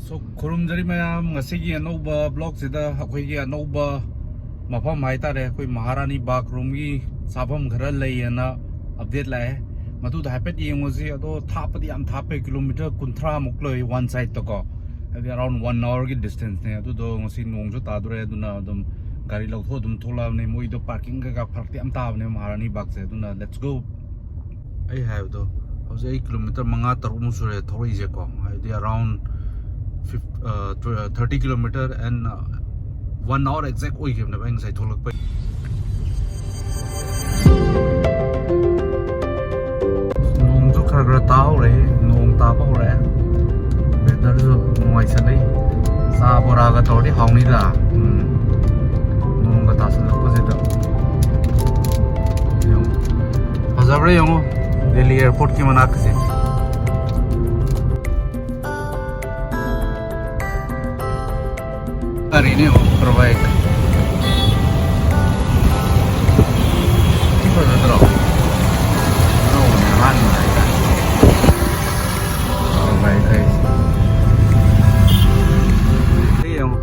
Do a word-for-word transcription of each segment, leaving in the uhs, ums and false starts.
So, ꯈꯨꯔꯨꯝꯖꯔꯤ ꯃꯌꯥꯝ, ꯉꯁꯤꯒꯤ ꯑꯅꯧꯕ vlogꯁꯤꯗ ꯑꯩꯈꯣꯏꯒꯤ ꯑꯅꯧꯕ ꯃꯐꯝ ꯍꯥꯏꯇꯥꯔꯦ, ꯑꯩꯈꯣꯏ ꯃꯍꯥꯔꯥꯅꯤ ꯕꯥꯒ ꯔꯣꯝꯒꯤ ꯆꯥꯐꯝ ꯈꯔ ꯂꯩꯌꯦꯅ update ꯂꯥꯛꯑꯦ꯫ ꯃꯗꯨꯗ ꯍꯥꯏꯐꯦꯠ ꯌꯦꯡꯉꯨꯁꯤ꯫ ꯑꯗꯣ ꯊꯥꯞꯄꯗꯤ ꯌꯥꯝ ꯊꯥꯞꯄꯦ, ꯀꯤꯂꯣꯃꯤꯇꯔ ꯀꯨꯟꯊ꯭ꯔꯥ ꯃꯨꯛ ꯂꯩ one sideꯇꯀꯣ, ꯍꯥꯏꯗꯤ around one hourꯒꯤ distanceꯅꯦ꯫ ꯑꯗꯨꯗꯣ ꯉꯁꯤ ꯅꯣꯡꯁꯨ ꯇꯥꯗꯣꯔꯦ, ꯑꯗꯨꯅ ꯑꯗꯨꯝ ꯒꯥꯔꯤ ꯂꯧꯊꯣꯛ ꯑꯗꯨꯝ ꯊꯣꯛꯂꯛꯑꯕꯅꯦ꯫ ꯃꯣꯏꯗꯣ parking ꯀꯩꯀꯥ ꯐꯔꯛꯇꯤ ꯌꯥꯝ ꯇꯥꯕꯅꯦ ꯃꯍꯥꯔꯥꯅꯤ ꯕꯥꯒꯁꯦ꯫ ꯑꯗꯨꯅ let's go꯫ ꯑꯩ ꯍꯥꯏꯕꯗꯣ, ꯍꯧꯖꯤꯛ ꯑꯩ ꯀꯤꯂꯣꯃꯤꯇꯔ ꯃꯉꯥ ꯇꯔꯨꯛꯃꯨꯛ ꯁꯨꯔꯦ ꯊꯣꯛꯂꯛꯏꯁꯦꯀꯣ, ꯍꯥꯏꯗꯤ around thirty kilometer and one hour exact ꯑꯣꯏꯈꯤꯕꯅꯦꯕ ꯑꯩ ꯉꯁꯥꯏ ꯊꯣꯛꯂꯛꯄꯩ꯫ ꯅꯣꯡꯁꯨ ꯈꯔ ꯈꯔ ꯇꯥꯍꯧꯔꯦ, ꯅꯣꯡ ꯇꯥꯕ ꯍꯧꯔꯦ꯫ Weatherꯁꯨ ꯅꯨꯡꯉꯥꯏꯁꯜꯂꯛꯏ꯫ ꯆꯥ ꯕꯣꯔꯥꯒ ꯇꯧꯔꯗꯤ ꯍꯥꯎꯅꯤꯗ꯫ ꯎꯝ꯫ ꯅꯣꯡꯒ ꯇꯥꯁꯜꯂꯛꯄꯁꯤꯗ꯫ ꯌꯦꯡꯉꯨ꯫ ꯐꯖꯕ꯭ꯔꯥ ꯌꯦꯡꯉꯨ, ꯗꯦꯜꯂꯤ airportꯀꯤ ꯃꯅꯥꯛꯀꯁꯦ꯫ ꯀꯔꯤꯅꯦ ꯌꯦꯡꯉꯣ, ꯄ꯭ꯔꯚꯥꯏ꯫ ꯊꯤ ꯐꯖꯗ꯭ꯔꯣ? ꯑꯅꯧꯕꯅꯦ, ꯑꯍꯥꯟꯕꯅꯦ ꯍꯥꯏꯇꯥꯔꯦ꯫ ꯄ꯭ꯔꯚꯥꯏ ꯍꯥꯏꯁꯦ꯫ ꯁꯤ ꯌꯦꯡꯉꯣ꯫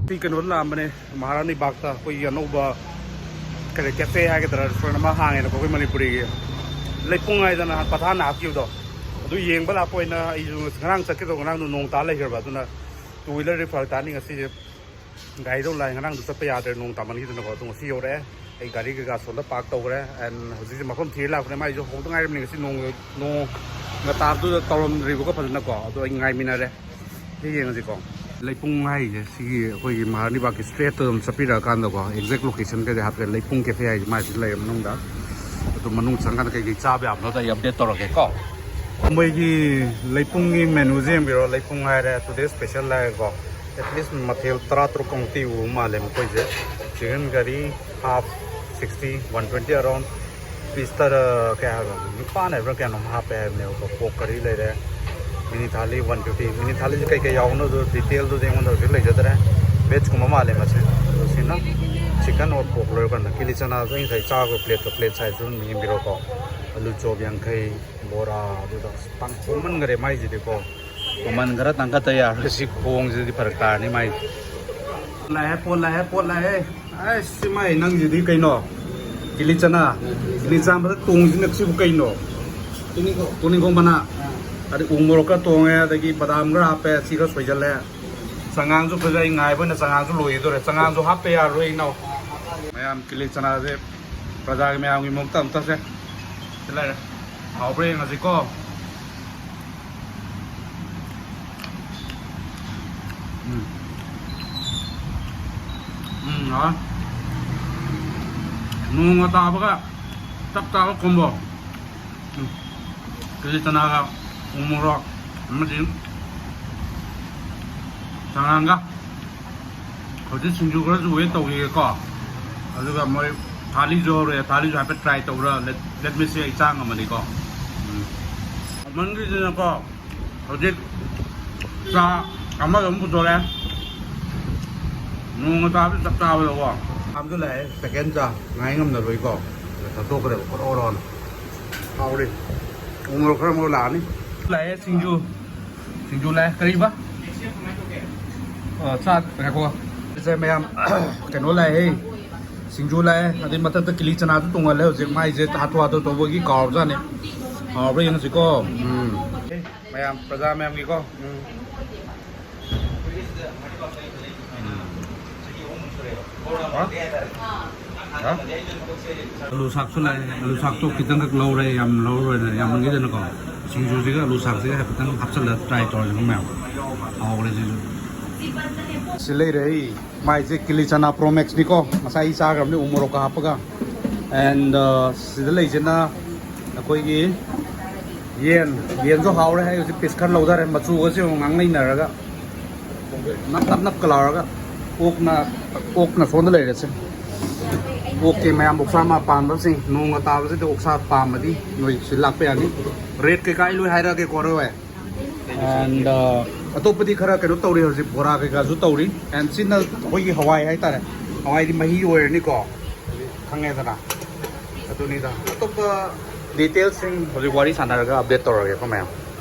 ꯁꯤ ꯀꯩꯅꯣꯗ ꯂꯥꯛꯑꯝꯕꯅꯦ꯫ ꯃꯍꯥꯔꯥꯅꯤ ꯕꯥꯒꯇ ꯑꯩꯈꯣꯏꯒꯤ ꯑꯅꯧꯕ ꯀꯔꯤ cafe ꯍꯥꯏꯒꯗ꯭ꯔꯥ, restaurant ꯑꯃ ꯍꯥꯡꯉꯦꯅꯀꯣ ꯑꯩꯈꯣꯏ ꯃꯅꯤꯄꯨꯔꯤꯒꯤ꯫ ꯂꯩꯄꯨꯡ ꯍꯥꯏꯗꯅ ꯄꯊꯥꯟꯅ ꯍꯥꯞꯈꯤꯕꯗꯣ, ꯑꯗꯨ ꯌꯦꯡꯕ ꯂꯥꯛꯄ ꯑꯣꯏꯅ ꯑꯩꯁꯨ ꯉꯔꯥꯡ ꯆꯠꯀꯦ ꯇꯧꯕ, ꯉꯔꯥꯡꯗꯣ ꯅꯣꯡ ꯇꯥ ꯂꯩꯈ꯭ꯔꯕ, ꯑꯗꯨꯅ two wheelerꯗꯤ ꯐꯔꯛ ꯇꯥꯅꯤ ꯉꯁꯤꯁꯦ꯫ ꯒꯥꯔꯤꯗꯣ ꯂꯥꯛꯑꯦ, ꯉꯔꯥꯡꯗꯣ ꯆꯠꯄ ꯌꯥꯗ꯭ꯔꯦ ꯅꯣꯡ ꯇꯥꯃꯟꯈꯤꯗꯅꯀꯣ, ꯑꯗꯣ ꯉꯁꯤ ꯌꯧꯔꯛꯑꯦ꯫ ꯑꯩ ꯒꯥꯔꯤ ꯀꯩꯀꯥ ꯁꯣꯝꯗ park ꯇꯧꯈ꯭ꯔꯦ꯫ And ꯍꯧꯖꯤꯛꯁꯦ ꯃꯐꯝ ꯊꯤꯔ ꯂꯥꯛꯄꯅꯦ, ꯃꯥꯏꯁꯨ ꯍꯧꯗ ꯉꯥꯏꯔꯤꯕꯅꯤ ꯉꯁꯤ ꯅꯣꯡ, ꯅꯣꯡꯒ ꯇꯥꯕꯗꯨꯗ ꯇꯧꯔꯝꯗ꯭ꯔꯤꯕꯀꯣ ꯐꯖꯅꯀꯣ, ꯑꯗꯣ ꯑꯩ ꯉꯥꯏꯃꯤꯟꯅꯔꯦ꯫ ꯁꯤ ꯌꯦꯡꯉꯁꯤꯀꯣ꯫ ꯂꯩꯄꯨꯡ ꯍꯥꯏꯔꯤꯁꯦ ꯁꯤꯒꯤ ꯑꯩꯈꯣꯏꯒꯤ ꯃꯍꯥꯔꯥꯅꯤ ꯕꯥꯒꯀꯤ straightꯇ ꯑꯗꯨꯝ ꯆꯠꯄꯤꯔꯛꯑꯀꯥꯟꯗꯀꯣ, exact locationꯒꯗꯤ ꯍꯥꯞꯇ꯭ꯔꯦ, ꯂꯩꯄꯨꯡ cafe ꯍꯥꯏꯁꯦ ꯃꯥꯏꯁꯤ ꯂꯩꯔ ꯃꯅꯨꯡꯗ꯫ ꯑꯗꯨ ꯃꯅꯨꯡ ꯆꯪꯀꯥꯟꯗ ꯀꯩꯀꯩ ꯆꯥꯕ ꯌꯥꯕꯅꯣꯗꯣ ꯑꯩ update ꯇꯧꯔꯛꯀꯦꯀꯣ꯫ ꯃꯣꯏꯒꯤ ꯂꯩꯄꯨꯡꯒꯤ menuꯁꯦ ꯌꯦꯡꯕꯤꯔꯣ, ꯂꯩꯄꯨꯡ ꯍꯥꯏꯔꯦ, today's special ꯍꯥꯏꯔꯦꯀꯣ꯫ At least ꯃꯊꯦꯜ ꯇꯔꯥ ꯇꯔꯨꯛ ꯃꯨꯛꯇꯤ ꯎꯕ ꯃꯥꯜꯂꯦ ꯃꯈꯣꯏꯁꯦ꯫ Chicken curry half sixty, one twenty around꯫ Piece ꯇꯔꯥ, ꯀꯌꯥ ꯍꯥꯏꯕ, ꯅꯤꯄꯥꯟ ꯍꯥꯏꯕ꯭ꯔꯥ ꯀꯌꯥꯅꯣꯝ ꯍꯥꯞꯄꯦ ꯍꯥꯏꯕꯅꯦꯕꯀꯣ꯫ Pork curry ꯂꯩꯔꯦ, mini thali one fifty꯫ Mini thaliꯁꯦ ꯀꯩꯀꯩ ꯌꯥꯎꯕꯅꯣꯗꯣ detailꯗꯨꯗꯤ ꯑꯩꯉꯣꯟꯗ ꯍꯧꯖꯤꯛ ꯂꯩꯖꯗ꯭ꯔꯦ꯫ Vegꯀꯨꯝꯕ ꯃꯥꯜꯂꯦ ꯃꯁꯦ꯫ ꯑꯗꯣ ꯁꯤꯅ chicken or pork ꯂꯣꯏꯔꯀꯥꯟꯗ꯫ Kili chanaꯁꯦ ꯑꯩ ꯉꯁꯥꯏ ꯆꯥꯈ꯭ꯔꯕ plateꯇꯣ, plate sizeꯇꯨ ꯑꯗꯨꯝ ꯌꯦꯡꯕꯤꯔꯣꯀꯣ꯫ ꯑꯂꯨ ꯆꯣꯞ ꯌꯥꯡꯈꯩ, ꯕꯣꯔꯥ, ꯑꯗꯨꯗ ꯑꯁ ꯇꯥꯡ ꯍꯣꯡꯃꯟꯈꯔꯦ ꯃꯥꯏꯁꯤꯗꯤꯀꯣ꯫ ꯃꯃꯜ ꯈꯔ ꯇꯥꯡꯈꯠꯇ ꯌꯥꯔꯣꯏ, ꯁꯤ ꯈꯣꯡꯁꯤꯗꯤ ꯐꯔꯛ ꯇꯥꯔꯅꯤ ꯃꯥꯏꯁꯦ꯫ ꯂꯥꯛꯑꯦ, ꯄꯣꯠ ꯂꯥꯛꯑꯦ, ꯄꯣꯠ ꯂꯥꯛꯑꯦ꯫ ꯑꯁ ꯁꯤ ꯃꯥꯏ ꯅꯪꯁꯤꯗꯤ ꯀꯩꯅꯣ? ꯀꯤꯂꯤ ꯆꯅꯥ, ꯀꯤꯂꯤ ꯆꯥꯝꯕꯗ ꯇꯣꯡꯉꯤꯁꯤꯅ ꯁꯤꯕꯨ ꯀꯩꯅꯣ? ꯇꯨꯅꯤꯡꯈꯣꯛ꯫ ꯇꯨꯅꯤꯡꯈꯣꯛ ꯃꯅꯥ꯫ ꯑꯥ꯫ ꯑꯗꯩ ꯎ ꯃꯣꯔꯣꯛ ꯈꯔ ꯇꯣꯡꯉꯦ, ꯑꯗꯒꯤ ꯕꯗꯥꯝ ꯈꯔ ꯍꯥꯞꯄꯦ, ꯁꯤ ꯈꯔ ꯁꯣꯏꯖꯜꯂꯦ꯫ ꯆꯉꯥꯡꯁꯨ ꯐꯖꯩ, ꯉꯥꯏꯕ ꯑꯣꯏꯅ ꯆꯉꯥꯡꯁꯨ ꯂꯣꯏꯒꯗꯧꯔꯦ꯫ ꯆꯉꯥꯡꯁꯨ ꯍꯥꯞꯇ ꯌꯥꯔꯣꯏ ꯏꯅꯥꯎ꯫ ꯃꯌꯥꯝ ꯀꯤꯂꯤ ꯆꯅꯥꯁꯦ ꯄ꯭ꯔꯖꯥꯒꯤ ꯃꯌꯥꯝꯒꯤ ꯃꯑꯣꯡꯗ ꯑꯝꯇꯁꯦ꯫ ꯁꯤ ꯂꯩꯔꯦ꯫ ꯍꯥꯎꯕ꯭ꯔꯥ ꯌꯦꯡꯉꯁꯤꯀꯣ꯫ ꯎꯝ꯫ ꯎꯝ, ꯍꯥꯎꯋꯦ꯫ ꯅꯣꯡꯒ ꯇꯥꯕꯒ ꯆꯞ ꯆꯥꯕ combo꯫ ꯎꯝ꯫ ꯀꯤꯂꯤ ꯆꯅꯥꯒ ꯎ ꯃꯣꯔꯣꯛ ꯑꯃꯗꯤ ꯆꯉꯥꯡꯒ꯫ ꯍꯧꯖꯤꯛ ꯁꯤꯡꯖꯨ ꯈꯔꯁꯨ wait ꯇꯧꯈꯤꯒꯦꯀꯣ꯫ ꯑꯗꯨꯒ ꯃꯣꯏ ꯊꯥꯂꯤꯁꯨ ꯍꯧꯔꯛꯑꯦ, ꯊꯥꯂꯤꯁꯨ ꯍꯥꯏꯐꯦꯠ try ꯇꯧꯔ꯫ Let, let me see, ꯑꯩ ꯆꯥ ꯉꯝꯃꯗꯤꯀꯣ꯫ ꯎꯝ꯫ ꯍꯥꯎꯃꯟꯈꯤꯗꯅꯀꯣ꯫ ꯍꯧꯖꯤꯛ ꯆꯥ ꯑꯃꯒ ꯑꯃꯨꯛ ꯄꯨꯊꯣꯔꯛꯑꯦ꯫ ꯅꯣꯡꯒ ꯇꯥꯕꯗꯤ ꯆꯞ ꯆꯥꯕꯗꯀꯣ꯫ ꯆꯥꯕꯗ ꯂꯥꯛꯑꯦ, second ꯆꯥ ꯉꯥꯏ ꯉꯝꯗꯕꯒꯤꯀꯣ꯫ ꯊꯛꯇꯣꯛꯈ꯭ꯔꯦꯕ ꯀꯣꯔꯣ ꯀꯣꯔꯣꯅ꯫ ꯍꯥꯎꯔꯤ꯫ ꯎ ꯃꯣꯔꯣꯛ ꯈꯔ ꯑꯃꯨꯛ ꯂꯥꯛꯑꯅꯤ꯫ ꯂꯥꯛꯑꯦ ꯁꯤꯡꯖꯨ꯫ ꯁꯤꯡꯖꯨ ꯂꯥꯛꯑꯦ꯫ ꯀꯔꯤꯕ? ꯑ, ꯆꯥ, ꯉꯥꯏꯈꯣ꯫ ꯁꯦ ꯃꯌꯥꯝ, ꯀꯩꯅꯣ ꯂꯥꯛꯑꯦ꯫ ꯁꯤꯡꯖꯨ ꯂꯥꯛꯑꯦ꯫ ꯑꯗꯩ ꯃꯊꯛꯇ ꯀꯤꯂꯤ ꯆꯅꯥꯁꯨ ꯇꯣꯡꯍꯜꯂꯦ ꯍꯧꯖꯤꯛ꯫ ꯃꯥꯏꯁꯦ ꯍꯥꯊꯨ ꯍꯥꯊꯨ ꯇꯧꯕꯒꯤ ꯀꯥꯎꯔꯕꯖꯥꯠꯅꯤ꯫ ꯍꯥꯎꯕ꯭ꯔꯥ ꯌꯦꯡꯉꯁꯤꯀꯣ꯫ ꯎꯝ꯫ ꯃꯌꯥꯝ, ꯄ꯭ꯔꯖꯥ ꯃꯌꯥꯝꯒꯤꯀꯣ꯫ ꯎꯝ꯫ ꯎꯝ꯫ ꯍꯥ? ꯍꯥ? ꯑꯂꯨ ꯁꯥꯛꯁꯨ ꯂꯥꯛꯑꯦ꯫ ꯑꯂꯨ ꯁꯥꯛꯇꯣ ꯈꯤꯇꯪꯈꯛ ꯂꯧꯔꯦ, ꯌꯥꯝ ꯂꯧꯔꯣꯏꯅ, ꯌꯥꯝꯃꯟꯈꯤꯗꯅꯀꯣ꯫ ꯁꯤꯡꯖꯨꯁꯤꯒ ꯑꯂꯨ ꯁꯥꯛꯁꯤꯒ ꯍꯥꯏꯐꯦꯠꯇꯪ ꯍꯥꯞꯆꯜꯂꯒ try ꯇꯧꯔꯁꯤꯀꯣ ꯃꯌꯥꯝ꯫ ꯍꯥꯎꯈ꯭ꯔꯦ ꯁꯤꯁꯨ꯫ ꯁꯤ ꯂꯩꯔꯦ ꯑꯩ꯫ ꯃꯥꯏꯁꯦ ꯀꯤꯂꯤ ꯆꯅꯥ Pro Max ꯅꯤꯀꯣ, ꯉꯁꯥꯏ ꯑꯩ ꯆꯥꯈ꯭ꯔꯕꯅꯤ ꯎ ꯃꯣꯔꯣꯛꯀ ꯍꯥꯞꯄꯒ꯫ And, uh, ꯁꯤꯗ ꯂꯩꯁꯤꯅ ꯑꯩꯈꯣꯏꯒꯤ ꯌꯦꯟ꯫ ꯌꯦꯟꯁꯨ ꯍꯥꯎꯔꯦ꯫ ꯑꯩ ꯍꯧꯖꯤꯛ piece ꯈꯔ ꯂꯧꯊꯔꯦ, ꯃꯆꯨꯒꯁꯦ ꯑꯃꯨꯛ ꯉꯥꯡꯅꯩꯅꯔꯒ ꯅꯞ ꯅꯞ ꯅꯞꯀ ꯂꯥꯎꯔꯒ꯫ ꯑꯣꯛꯅ, ꯑꯣꯛꯅ ꯁꯣꯝꯗ ꯂꯩꯔꯦꯁꯦ꯫ ꯑꯣꯛꯀꯤ ꯃꯌꯥꯝ ꯑꯣꯛꯁꯥ ꯑꯃ ꯄꯥꯝꯕꯁꯤꯡ, ꯅꯣꯡꯒ ꯇꯥꯕꯁꯤꯗ ꯑꯣꯛꯁꯥ ꯄꯥꯝꯃꯗꯤ ꯅꯣꯏ ꯁꯤ ꯂꯥꯛꯄ ꯌꯥꯅꯤ꯫ Rate ꯀꯩꯀꯥ ꯑꯩ ꯂꯣꯏ ꯍꯥꯏꯔꯛꯑꯒꯦꯀꯣ, ꯑꯔꯣꯏ꯫ And, uh, ꯑꯇꯣꯞꯄꯗꯤ ꯈꯔ ꯀꯩꯅꯣ ꯇꯧꯔꯤ ꯍꯧꯖꯤꯛ, ꯕꯣꯔꯥ ꯀꯩꯀꯥꯁꯨ ꯇꯧꯔꯤ꯫ And ꯁꯤꯅ ꯑꯩꯈꯣꯏꯒꯤ ꯍꯋꯥꯏ ꯍꯥꯏꯇꯥꯔꯦ, ꯍꯋꯥꯏꯗꯤ ꯃꯍꯤ ꯑꯣꯏꯔꯅꯤꯀꯣ, ꯈꯪꯉꯦꯗꯅ꯫ ꯑꯗꯨꯅꯤꯗ꯫ ꯑꯇꯣꯞꯄ ꯗꯤꯇꯦꯜꯁꯤꯡ ꯍꯧꯖꯤꯛ ꯋꯥꯔꯤ ꯁꯥꯟꯅꯔꯒ ꯑꯞꯗꯦꯠ ꯇꯧꯔꯒꯦꯀꯣ ꯃꯌꯥꯝ꯫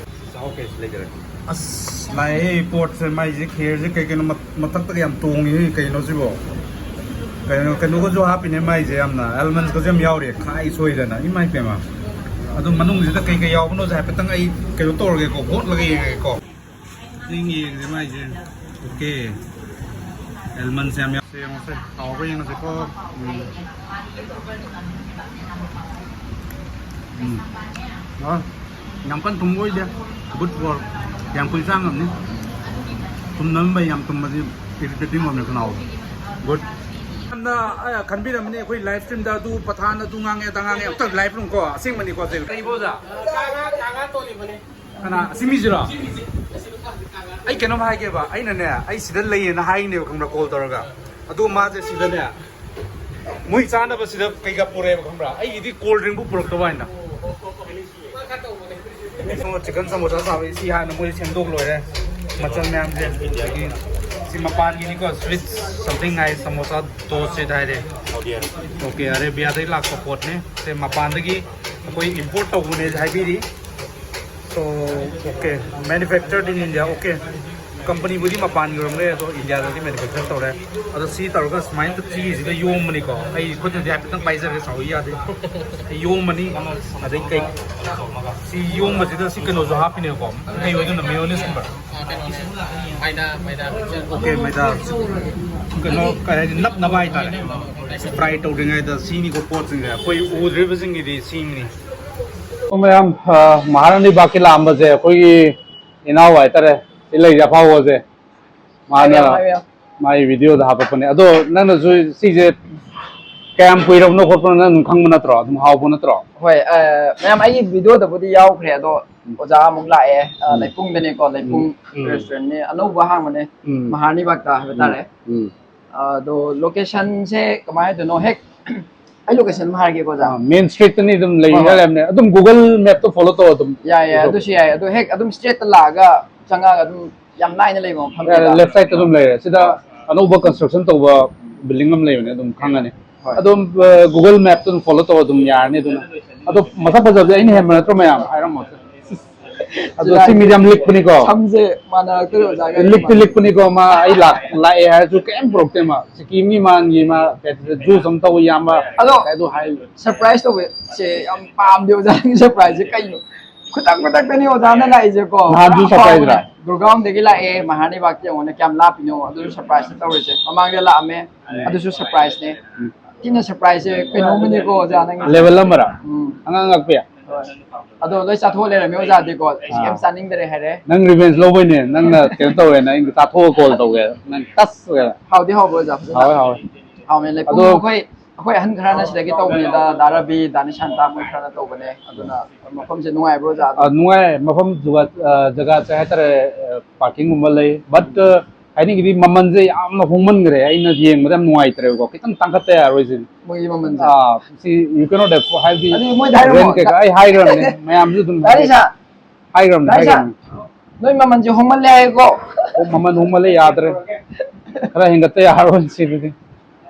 ꯆꯥꯎ ꯀꯩꯁꯨ ꯂꯩꯖꯔꯦ꯫ ꯑꯁ ꯂꯥꯛꯑꯦ ꯄꯣꯠꯁꯦ, ꯃꯥꯏꯁꯦ ꯈꯦꯔꯁꯦ ꯀꯩ ꯀꯩꯅꯣ ꯃꯊꯛꯇꯒ ꯌꯥꯝ ꯇꯣꯡꯉꯤ꯫ ꯀꯩꯅꯣ ꯁꯤꯕꯣ? ꯀꯩꯅꯣ ꯀꯩꯅꯣꯒꯁꯨ ꯍꯥꯞꯄꯤꯅꯦ ꯃꯥꯏꯁꯦ, ꯌꯥꯝꯅ ꯑꯦꯜꯃꯟꯁꯀꯁꯨ ꯌꯥꯝ ꯌꯥꯎꯔꯤ꯫ ꯈꯥꯏ ꯁꯣꯏꯗꯅ, ꯏꯃꯥꯏ ꯄꯦꯝꯃ꯫ ꯑꯗꯣ ꯃꯅꯨꯡꯁꯤꯗ ꯀꯩ ꯀꯩ ꯌꯥꯎꯕꯅꯣꯁꯦ ꯍꯥꯏꯐꯦꯠꯇꯪ ꯑꯩ ꯀꯩꯅꯣ ꯇꯧꯔꯒꯦꯀꯣ, ꯍꯣꯠꯂꯒ ꯌꯦꯡꯉꯒꯦꯀꯣ꯫ ꯆꯦꯡ ꯌꯦꯡꯁꯦ ꯃꯥꯏꯁꯦ꯫ ꯑꯣꯀꯦ꯫ ꯑꯦꯜꯃꯟꯁꯦ ꯌꯥꯝ ꯌꯥꯎꯁꯦ, ꯌꯦꯡꯉꯁꯦ꯫ ꯍꯥꯎꯕ꯭ꯔꯥ ꯌꯦꯡꯉꯁꯦꯀꯣ꯫ ꯎꯝ꯫ ꯎꯝ꯫ ꯑ, ꯌꯥꯝ ꯀꯟꯅ ꯊꯨꯝꯕ ꯑꯣꯏꯗꯦ꯫ Good for ꯌꯥꯝ ꯀꯨꯏꯅ ꯆꯥ ꯉꯝꯅꯤ꯫ ꯊꯨꯝꯅꯕ ꯌꯥꯝ ꯊꯨꯝꯕꯗꯤ irritating ꯑꯣꯏꯕꯅꯦ ꯈꯅꯥꯎ꯫ Good꯫ ꯌꯥꯝꯅ, ꯑ, ꯈꯟꯕꯤꯔꯝꯃꯅꯤ ꯑꯩꯈꯣꯏ ꯂꯥꯏꯐ ꯁ꯭ꯇ꯭ꯔꯤꯝꯗ ꯑꯗꯨ ꯄꯊꯥꯟ ꯑꯗꯨ ꯉꯥꯡꯉꯦ ꯑꯗꯥ ꯉꯥꯡꯉꯦ꯫ ꯑꯝꯇ ꯂꯥꯏꯐ ꯂꯨꯝꯀꯣ ꯑꯁꯦꯡꯕꯅꯤꯀꯣ ꯁꯦ꯫ ꯀꯔꯤꯕꯣ ꯑꯣꯖꯥ? ꯀꯅꯥ? ꯑꯁꯤ ꯃꯤꯁꯤꯔꯣ? ꯑꯩ ꯀꯩꯅꯣꯝ ꯍꯥꯏꯒꯦꯕ, ꯑꯩꯅꯅꯦ, ꯑꯩ ꯁꯤꯗ ꯂꯩꯌꯦꯅ ꯍꯥꯏꯅꯦꯕ, ꯈꯪꯕ꯭ꯔꯥ, ꯀꯣꯜ ꯇꯧꯔꯒ꯫ ꯑꯗꯨ ꯃꯥꯁꯦ ꯁꯤꯗꯅꯦ, ꯃꯣꯏ ꯆꯥꯅꯕ ꯁꯤꯗ ꯀꯩꯀꯥ ꯄꯨꯔꯛꯑꯦꯕ, ꯈꯪꯕ꯭ꯔꯥ? ꯑꯩꯒꯤꯗꯤ ꯀꯣꯜ ꯗ꯭ꯔꯤꯡꯕꯨ ꯄꯨꯔꯛꯇꯕ ꯍꯥꯏꯅ꯫ ꯁꯣꯝꯗ ꯆꯤꯀꯟ ꯁꯃꯣꯁꯥ ꯁꯥꯕꯩ ꯁꯤ ꯍꯥꯟꯅ ꯃꯣꯏ ꯁꯦꯝꯗꯣꯛ ꯂꯣꯏꯔꯦ, ꯃꯆꯜ ꯃꯌꯥꯝꯁꯦ꯫ ꯑꯗꯒꯤ ꯁꯤ ꯃꯄꯥꯟꯒꯤꯅꯤꯀꯣ, ꯁ꯭ꯋꯤꯠ ꯁꯝꯊꯤꯡ ꯍꯥꯏ, ꯁꯃꯣꯁꯥ ꯇꯣꯁ ꯁꯤꯠ ꯍꯥꯏꯔꯦ꯫ ꯑꯣꯀꯦ, ꯑꯔꯦꯕꯤꯌꯥꯗꯒꯤ ꯂꯥꯛꯄ ꯄꯣꯠꯅꯦ꯫ ꯁꯦ ꯃꯄꯥꯟꯗꯒꯤ ꯑꯩꯈꯣꯏ ꯏꯝꯄꯣꯔꯠ ꯇꯧꯕꯅꯦ ꯍꯥꯏꯕꯤꯔꯤ꯫ So, okay, manufactured in India, okay. ꯀꯝꯄꯅꯤꯕꯨꯗꯤ ꯃꯄꯥꯟꯒꯤ ꯑꯣꯏꯔꯝꯕ ꯌꯥꯏ, ꯑꯗꯣ ꯏꯟꯗꯤꯌꯥꯗꯗꯤ ꯃꯦꯅꯨꯐꯦꯛꯆꯔ ꯇꯧꯔꯦ꯫ ꯑꯗꯣ ꯁꯤ ꯇꯧꯔꯒ ꯁꯨꯃꯥꯏꯅ ꯁꯤꯁꯤꯗ ꯌꯣꯝꯕꯅꯤꯀꯣ꯫ ꯑꯩ ꯈꯨꯠꯅꯗꯤ ꯍꯥꯏꯐꯦꯠꯇꯪ ꯄꯥꯏꯖꯔꯒꯦ, ꯁꯥꯎꯕ ꯌꯥꯗꯦ꯫ ꯁꯤ ꯌꯣꯝꯕꯅꯤ, ꯑꯗꯩ ꯀꯩ, ꯁꯤ ꯌꯣꯝꯕꯁꯤꯗ ꯁꯤ ꯀꯩꯅꯣꯁꯨ ꯍꯥꯞꯄꯤꯅꯦꯕꯀꯣ꯫ ꯀꯩ ꯑꯣꯏꯗꯣꯏꯅꯣ, ꯃꯦꯌꯣꯅꯤꯁꯀꯨꯝꯕ? ꯃꯥꯏꯗꯥ, ꯃꯥꯏꯗꯥ꯫ ꯑꯣꯀꯦ, ꯃꯥꯏꯗꯥ꯫ ꯀꯩꯅꯣ, ꯀꯩ ꯍꯥꯏꯅꯤ, ꯅꯞꯅꯕ ꯍꯥꯏꯇꯥꯔꯦ꯫ ꯐ꯭ꯔꯥꯏ ꯇꯧꯗ꯭ꯔꯤꯉꯩꯗ ꯁꯤꯅꯤꯀꯣ ꯄꯣꯠꯁꯤꯡꯁꯦ꯫ ꯑꯩꯈꯣꯏ ꯎꯗ꯭ꯔꯤꯕꯁꯤꯡꯒꯤꯗꯤ ꯁꯤꯅꯤ꯫ ꯑꯣ, ꯃꯌꯥꯝ, ꯑ, ꯃꯍꯥꯔꯥꯅꯤ ꯕꯥꯒꯀꯤ ꯂꯥꯛꯑꯝꯕꯁꯦ ꯑꯩꯈꯣꯏꯒꯤ ꯏꯅꯥꯎ ꯍꯥꯏꯇꯥꯔꯦ, ꯁꯤ ꯂꯩꯁꯦ ꯑꯐꯥꯎꯕꯁꯦ, ꯃꯥꯅ ꯍꯥꯏꯕꯤꯌꯨ, ꯍꯥꯏꯕꯤꯌꯨ꯫ ꯃꯥꯒꯤ ꯚꯤꯗꯤꯑꯣꯗ ꯍꯥꯞꯄꯛꯄꯅꯦ꯫ ꯑꯗꯣ ꯅꯪꯅꯁꯨ ꯁꯤꯁꯦ ꯀꯌꯥꯝ ꯀꯨꯏꯔꯕꯅꯣ ꯈꯣꯠꯄꯅꯣ ꯅꯪ ꯑꯗꯨꯝ ꯈꯪꯕ ꯅꯠꯇ꯭ꯔꯣ? ꯑꯗꯨꯝ ꯍꯥꯎꯕ ꯅꯠꯇ꯭ꯔꯣ? ꯍꯣꯏ, ꯑ, ꯃꯌꯥꯝ ꯑꯩꯒꯤ ꯚꯤꯗꯤꯑꯣꯗꯕꯨꯗꯤ ꯌꯥꯎꯈ꯭ꯔꯦ, ꯑꯗꯣ ꯎꯝ꯫ ꯑꯣꯖꯥ ꯑꯃꯨꯛ ꯂꯥꯛꯑꯦ, ꯑ, ꯎꯝ꯫ ꯂꯩꯄꯨꯡꯗꯅꯦꯀꯣ, ꯂꯩꯄꯨꯡ ꯎꯝ꯫ ꯔꯦꯁꯇꯨꯔꯦꯟꯠꯅꯤ, ꯑꯅꯧꯕ ꯍꯥꯡꯕꯅꯦ, ꯎꯝ꯫ ꯃꯍꯥꯔꯥꯅꯤ ꯕꯥꯒꯇ ꯍꯥꯏꯕ ꯎꯝ꯫ ꯇꯥꯔꯦ꯫ ꯎꯝ꯫ ꯑ, ꯑꯗꯣ ꯂꯣꯀꯦꯁꯟꯁꯦ ꯀꯃꯥꯏꯅ ꯍꯥꯏꯗꯣꯏꯅꯣ, ꯍꯦꯛ ꯑꯩ ꯂꯣꯀꯦꯁꯟ ꯑꯃ ꯍꯥꯏꯔꯒꯦꯀꯣ, ꯑꯣꯖꯥ꯫ ꯑ, ꯃꯦꯟ ꯁ꯭ꯇ꯭ꯔꯤꯠꯇꯅꯤ ꯑꯗꯨꯝ ꯂꯩ ꯍꯣꯏ, ꯍꯣꯏ꯫ ꯂꯩꯔꯝꯅꯦ꯫ ꯑꯗꯨꯝ ꯒꯨꯒꯜ ꯃꯦꯞꯇꯣ ꯐꯣꯂꯣ ꯇꯧ ꯑꯗꯨꯝ꯫ ꯌꯥꯏ, ꯌꯥꯏ, ꯑꯗꯨꯁꯨ ꯌꯥꯏ꯫ ꯑꯗꯣ ꯍꯦꯛ ꯑꯗꯨꯝ ꯁ꯭ꯇ꯭ꯔꯦꯠꯇ ꯂꯥꯛꯑꯒ ꯆꯪꯉꯛꯑꯒ ꯑꯗꯨꯝ ꯌꯥꯝ ꯂꯥꯏꯅ ꯂꯩꯕ ꯃꯐꯝꯅꯤꯗ꯫ ꯂꯦꯐ ꯁꯥꯏꯗꯇ ꯑꯗꯨꯝ ꯂꯩꯔꯦ꯫ ꯁꯤꯗ ꯑꯅꯧꯕ ꯀꯟꯁꯇ꯭ꯔꯛꯁꯟ ꯇꯧꯕ ꯕꯤꯜꯗꯤꯡ ꯑꯃ ꯂꯩꯕꯅꯦ, ꯑꯗꯨꯝ ꯈꯪꯉꯅꯤ꯫ ꯑꯗꯨꯝ, ꯑ, Google Map-ꯇ ꯑꯗꯨꯝ follow ꯇꯧꯔ ꯑꯗꯨꯝ ꯌꯥꯔꯅꯤ ꯑꯗꯨꯅ꯫ ꯑꯗꯣ ꯃꯁꯛ ꯐꯖꯕꯁꯦ ꯑꯩꯅ ꯍꯦꯟꯕ ꯅꯠꯇ꯭ꯔꯣ ꯃꯌꯥꯝ? ꯍꯥꯏꯔꯝꯃꯣ꯫ ꯑꯗꯣ ꯁꯤ ꯃꯤꯗꯤ ꯌꯥꯝ ꯂꯤꯛꯄꯅꯤꯀꯣ꯫ ꯁꯝꯁꯦ ꯃꯥꯟꯅꯔꯛꯇꯣꯏꯔꯣ ꯑꯣꯖꯥꯒ? ꯂꯤꯛꯇꯤ ꯂꯤꯛꯄꯅꯤꯀꯣ ꯃꯥ꯫ ꯑꯩ ꯂꯥꯛ-, ꯂꯥꯛꯑꯦ ꯍꯥꯏꯔꯁꯨ ꯀꯩꯝ ꯄꯨꯔꯛꯇꯦ ꯃꯥ꯫ ꯁꯤꯀꯤꯝꯒꯤ ꯃꯥꯟꯒꯤ ꯃꯥ juice ꯑꯃ ꯇꯧ ꯏꯌꯥꯝꯕ꯫ ꯑꯗꯣ ꯑꯗꯨ ꯍꯥꯏ꯫ Surprise ꯇꯧꯕꯁꯦ ꯌꯥꯝ ꯄꯥꯝꯗꯦ ꯑꯣꯖꯥꯒꯤ surprise-ꯁꯦ ꯀꯩꯅꯣ? ꯈꯨꯗꯛ ꯈꯨꯗꯛꯇꯅꯤ ꯑꯣꯖꯥꯅ ꯂꯥꯛꯏꯁꯦ ꯀꯣ꯫ ꯅꯍꯥꯟꯁꯨ surprise-ꯔꯥ? ꯒꯨꯔꯒꯥꯎꯟꯗꯒꯤ ꯂꯥꯛꯑꯦ, ꯃꯍꯥꯔꯥꯅꯤ ꯕꯥꯒꯇ ꯌꯦꯡꯉꯣꯅꯦ ꯀꯌꯥꯝ ꯂꯥꯞꯄꯤꯅꯣ, ꯑꯗꯨꯁꯨ surprise ꯇꯧꯔꯤꯁꯦ꯫ ꯃꯃꯥꯡꯗ ꯂꯥꯛꯑꯝꯃꯦ, ꯎꯝ꯫ ꯑꯗꯨꯁꯨ surprise-ꯅꯦ꯫ ꯎꯝ꯫ ꯊꯤꯅ surprise-ꯁꯦ ꯀꯩꯅꯣꯝꯃꯅꯤꯀꯣ ꯑꯣꯖꯥ ꯅꯪꯒꯤ꯫ Level ꯑꯃꯔꯥ? ꯎꯝ꯫ ꯑꯉꯥꯡ ꯉꯥꯛꯄꯤ? ꯍꯣꯏ꯫ ꯑꯗꯣ ꯂꯣꯏ ꯆꯥꯊꯣꯛꯑ ꯂꯩꯔꯝꯃꯦ ꯑꯣꯖꯥꯗꯤꯀꯣ꯫ ꯑꯥ꯫ ꯀꯩꯝ ꯆꯥꯅꯤꯡꯗꯔꯦ ꯍꯥꯏꯔꯦ꯫ ꯅꯪ revenge ꯂꯧꯕꯩꯅꯦ, ꯅꯪꯅ ꯀꯩꯅꯣ ꯇꯧꯋꯦꯅ ꯑꯩꯅ ꯆꯥꯊꯣꯛꯑ call ꯇꯧꯒꯦ꯫ ꯅꯪ ꯇꯁ ꯑꯣꯏꯅ꯫ ꯍꯥꯎꯗꯤ ꯍꯥꯎꯕ꯭ꯔꯣ ꯑꯣꯖꯥ? ꯐꯖꯅ? ꯍꯥꯎꯋꯦ, ꯍꯥꯎꯋꯦ꯫ ꯍꯥꯎꯅꯦ꯫ ꯂꯩꯄꯨꯡ ꯑꯗꯣ ꯑꯩꯈꯣꯏ, ꯑꯩꯈꯣꯏ ꯑꯍꯟ ꯈꯔꯅ ꯁꯤꯗꯒꯤ ꯇꯧꯕꯅꯤꯗ, ꯗꯥ ꯔꯕꯤ, ꯗꯥ ꯅꯤꯁꯥꯟꯇ ꯃꯣꯏ ꯈꯔꯅ ꯇꯧꯕꯅꯦ꯫ ꯑꯗꯨꯅ ꯃꯐꯝꯁꯦ ꯅꯨꯡꯉꯥꯏꯕ꯭ꯔꯣ ꯑꯣꯖꯥ? ꯑꯗꯨꯝ? ꯑ, ꯅꯨꯡꯉꯥꯏ꯫ ꯃꯐꯝ ꯖꯒꯥ, ꯑ, ꯖꯒꯥꯁꯦ ꯍꯥꯏꯇꯥꯔꯦ, ꯑ, parking-ꯒꯨꯝꯕ ꯂꯩ꯫ But, ꯑ, ꯍꯥꯏꯅꯤꯡꯉꯤꯗꯤ ꯃꯃꯜꯁꯦ ꯌꯥꯝꯅ ꯍꯣꯡꯃꯟꯈ꯭ꯔꯦ꯫ ꯑꯩꯅ ꯌꯦꯡꯕꯗ ꯌꯥꯝ ꯅꯨꯡꯉꯥꯏꯇ꯭ꯔꯦꯕꯀꯣ꯫ ꯈꯤꯇꯪ ꯇꯥꯡꯈꯠꯇ ꯌꯥꯔꯣꯏ ꯁꯤꯅꯤ꯫ ꯃꯣꯏꯒꯤ ꯃꯃꯜꯁꯦ? ꯑꯥ, ꯁꯤ you cannot afford, ꯍꯥꯏꯕꯗꯤ ꯑꯗꯨꯗꯤ ꯃꯣꯏꯗ ꯍꯥꯏꯔꯝꯃꯣ꯫ Rent ꯀꯩꯀꯥ ꯑꯩ ꯍꯥꯏꯈ꯭ꯔꯕꯅꯦ, ꯃꯌꯥꯝꯁꯨ ꯑꯗꯨꯝ ꯗꯥ ꯍꯥꯏꯗꯤ ꯅꯤꯁꯥꯟ, ꯍꯥꯏꯈ꯭ꯔꯕꯅꯦ, ꯗꯥ ꯅꯤꯁꯥꯟ, ꯍꯥꯏꯈ꯭ꯔꯕꯅꯦ꯫ ꯅꯣꯏ ꯃꯃꯜꯁꯦ ꯍꯣꯡꯃꯜꯂꯦ ꯍꯥꯏꯀꯣ꯫ ꯑꯣ, ꯃꯃꯜ ꯍꯣꯡꯃꯜꯂꯦ, ꯌꯥꯗ꯭ꯔꯦ꯫ ꯈꯔ ꯍꯦꯟꯒꯠꯇ ꯌꯥꯔꯣꯏ ꯁꯤꯗꯗꯤ꯫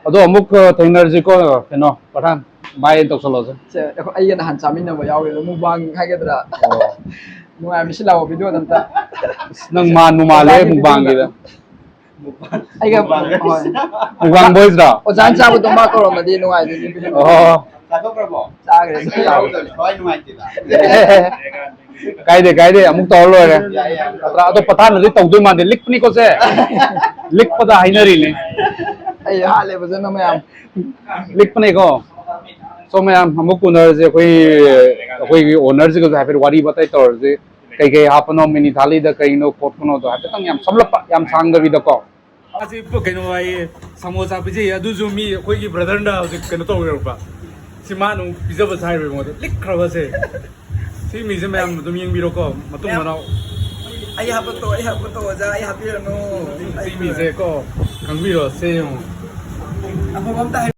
ꯑꯗꯣ ꯑꯃꯨꯛ, ꯑ, ꯊꯦꯡꯅꯔꯁꯤꯀꯣ, ꯀꯩꯅꯣ, ꯄꯊꯥꯟ, bye ꯇꯧꯁꯜꯂꯣꯁꯦ꯫ ꯁꯦ, ꯑꯩꯈꯣꯏ, ꯑꯩꯒ ꯅꯍꯥꯟ ꯆꯥꯃꯤꯟꯅꯕ ꯌꯥꯎꯋꯦ, mukbang ꯍꯥꯏꯒꯗ꯭ꯔꯥ? ꯑꯣ꯫ ꯅꯨꯡꯉꯥꯏꯕꯅꯤ, ꯁꯤ ꯂꯥꯛꯑꯣ, video-ꯗ ꯑꯝꯇ꯫ ꯑꯁ, ꯅꯪ ꯃꯥꯟꯕꯨ ꯃꯥꯜꯂꯦ ꯑꯣꯖꯥꯒꯤ mukbang-ꯒꯤꯗ꯫ Video-ꯗ꯫ ꯑꯩꯒ, ꯍꯣꯏ꯫ Mukbang boys-ꯔꯣ? ꯑꯣꯖꯥꯅ ꯆꯥꯕꯗꯣ ꯃꯥ ꯀꯧꯔꯝꯃꯗꯤ ꯅꯨꯡꯉꯥꯏꯗꯣꯏꯅꯤ꯫ ꯑꯣ꯫ ꯆꯥꯊꯣꯛꯈ꯭ꯔꯕꯣ? ꯆꯥꯈ꯭ꯔꯦ꯫ ꯑꯩ ꯌꯥꯎꯗꯕꯅꯤ, ꯊꯋꯥꯏ ꯅꯨꯡꯉꯥꯏꯇꯦꯗ꯫ ꯀꯥꯏꯗꯦ, ꯀꯥꯏꯗꯦ, ꯑꯃꯨꯛ ꯇꯧꯔ ꯂꯣꯏꯔꯦ꯫ ꯌꯥꯏ, ꯌꯥꯏ꯫ ꯅꯠꯇ꯭ꯔꯥ? ꯑꯗꯣ ꯄꯊꯥꯟꯅꯗꯤ ꯇꯧꯗꯣꯏ ꯃꯥꯟꯗꯦ, ꯂꯤꯛꯄꯅꯤꯀꯣ ꯁꯦ꯫ ꯂꯤꯛꯄꯗ ꯍꯥꯏꯅꯔꯤꯅꯦ꯫ ꯑꯩ ꯍꯥꯠꯂꯦ ꯐꯖꯅ ꯃꯌꯥꯝ꯫ ꯂꯤꯛꯄꯅꯦꯀꯣ꯫ So ꯃꯌꯥꯝ ꯑꯃꯨꯛ ꯎꯅꯔꯁꯦ, ꯑꯩꯈꯣꯏ, ꯑꯩꯈꯣꯏꯒꯤ owner-ꯁꯤꯒꯁꯨ ꯍꯥꯏꯐꯦꯠ ꯋꯥꯔꯤ ꯋꯥꯇꯥꯏ ꯇꯧꯔꯁꯦ꯫ ꯀꯩꯀꯩ ꯍꯥꯞꯄꯅꯣ, mini ꯊꯥꯂꯤꯗ ꯀꯩꯅꯣ ꯈꯣꯠꯄꯅꯣꯗꯣ ꯍꯥꯏꯐꯦꯠꯇꯪ ꯌꯥꯝ ꯁꯝꯂꯞꯄ, ꯌꯥꯝ ꯁꯥꯡꯗꯕꯤꯗꯀꯣ꯫ ꯃꯥꯁꯦ ꯀꯩꯅꯣ ꯍꯥꯏꯌꯦ, ꯁꯃꯣꯁꯥ ꯄꯤꯖꯩꯌꯦ, ꯑꯗꯨꯁꯨ ꯃꯤ ꯑꯩꯈꯣꯏꯒꯤ brother-ꯅ ꯍꯧꯖꯤꯛ ꯀꯩꯅꯣ ꯇꯧꯔꯛꯄ꯫ ꯁꯤ ꯃꯥꯅ ꯑꯃꯨꯛ ꯄꯤꯖꯕ ꯁꯥꯏꯔꯣꯏ ꯃꯉꯣꯟꯗ, ꯂꯤꯛꯈ꯭ꯔꯕꯁꯦ꯫ ꯁꯤ ꯃꯤꯁꯦ ꯃꯌꯥꯝ ꯑꯗꯨꯝ ꯌꯦꯡꯕꯤꯔꯣꯀꯣ, ꯃꯇꯨꯡ ꯃꯅꯥꯎ꯫ ꯑꯩ ꯍꯥꯞꯄꯛꯇꯣ, ꯑꯩ ꯍꯥꯞꯄꯛꯇꯣ, ꯑꯣꯖꯥ, ꯑꯩ ꯍꯥꯞꯄꯤꯔꯅꯨ꯫ ꯁꯤ ꯃꯤꯁꯦ ꯀꯣ, ꯈꯪꯕꯤꯔꯣ, ꯁꯦ ꯌꯦꯡꯉꯣ꯫ ꯑꯐꯕ ꯑꯝꯇ ꯍꯥꯏ-